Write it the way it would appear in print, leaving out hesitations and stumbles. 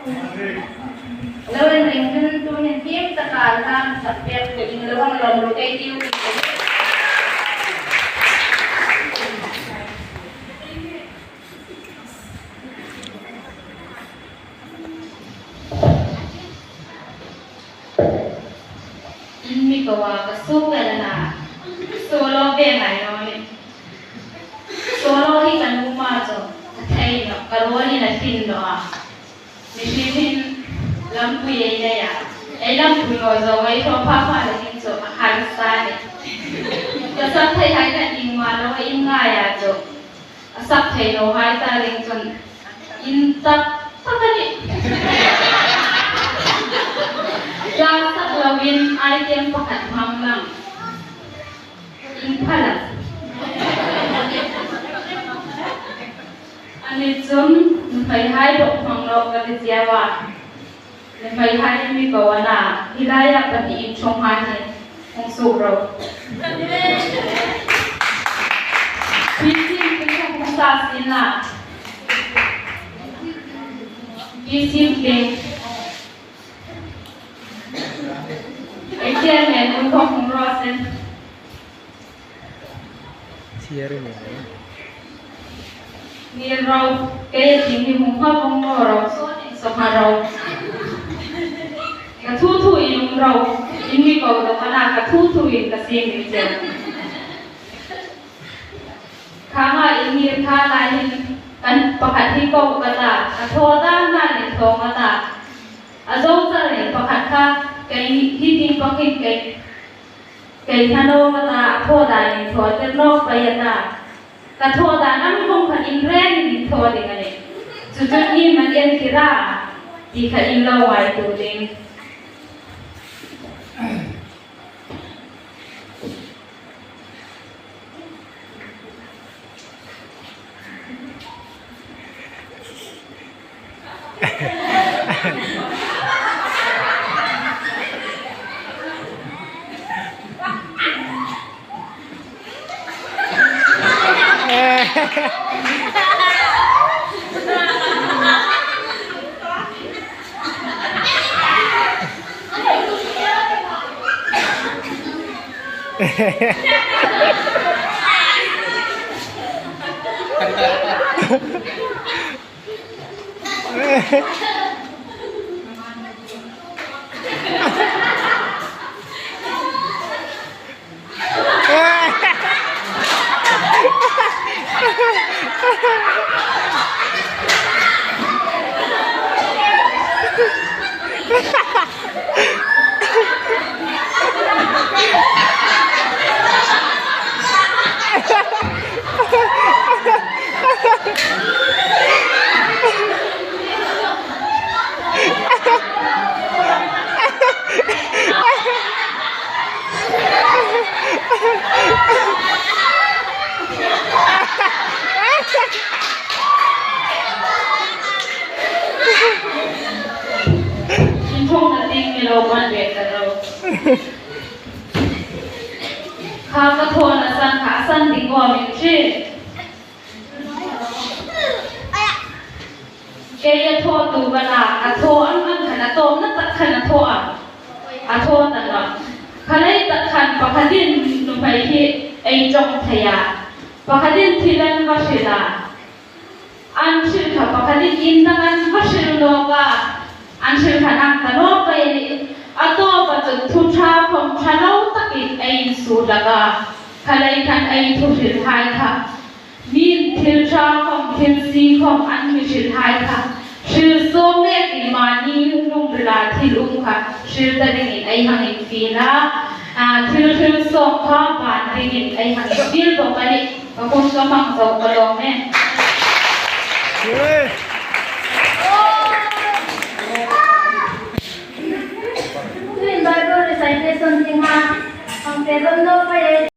Lo in ring tun tu hin fim taka hla sak pek tu in lo hang lawm ru kei tiu ti te. In mi ko a ka su ka la na solo ve ngai lo ni. Solo hi kan u ma chu a thei lo ka rual in a thin lo a. Mihring hin lampui ei nei a, ei lampui ngaw zo ei hrawm pha pha le ding chu a harsa a ni. Ka sak thei hai khan ing ma lo a in ngai ah chu a sak thei lo hai ta ring chun in tak tak a ni. Tlang sak lo in item pakhat hmang lang in phal a. Ani cun nuhmeihai bawk hmang lo ka ti cio ah nuhmeihai in mi ko an ah hi lai ah pahnih in chung ha hin hung suk ro. Hi sim tling kha hung sa sin ah hi sim tling ei tian men un thong hung ro sin. Ngil ro, kei a thing hi hung hma vong maw ro, sawn in sawhma ro. Ka thu thu in um ro, in mi ko do mana ka thu thu in ka sim in ceu. Kha nga in ngil kha lai hin kan pakhat hi ko ka ta, ka thaw ta na in thaw nga ta. A zo cal in pakhat kha kei hi ting pakhin kei Kei hna ka ta a thaw dan in thaw tir lawk pei a ta. Ka thaw dan an vung kha in reng in in thaw ding a ni. Cucun hi man en ti ra ti kha in lo ngai tu ding. Thong na ting mi lo man ve ta lo. Kha ka thawn a san kha a san ding aw min ṭhi. Kei a thaw tu ban ah a thaw an an khan a tawm na tak khan a thaw a a thaw ta lo. Khalei tak khan pakhat in nuhmei hi ei chong thei ah pakhat in thil an va hrilh ah an hrilh kha pakhat in inn dang an va hrilh lawk ah an hrilh khan ang ta lawk a i a tawp ah cun thu ṭha khom ṭha lo tak in ei in sur lak ah khalei khan ei thu hrilh hai kha mi thil ṭha khom thil si khom an mi hrilh hai kha hril sawm le ti mahni lungril ah thil um kha hril ta ding in ei hang in fil a thil hril sawk kha van ding in ei hang in fil bawk a ni. Ka hun ka hmang zo ka lawm e. Bible recitation ding ah ang pe ron no pa e.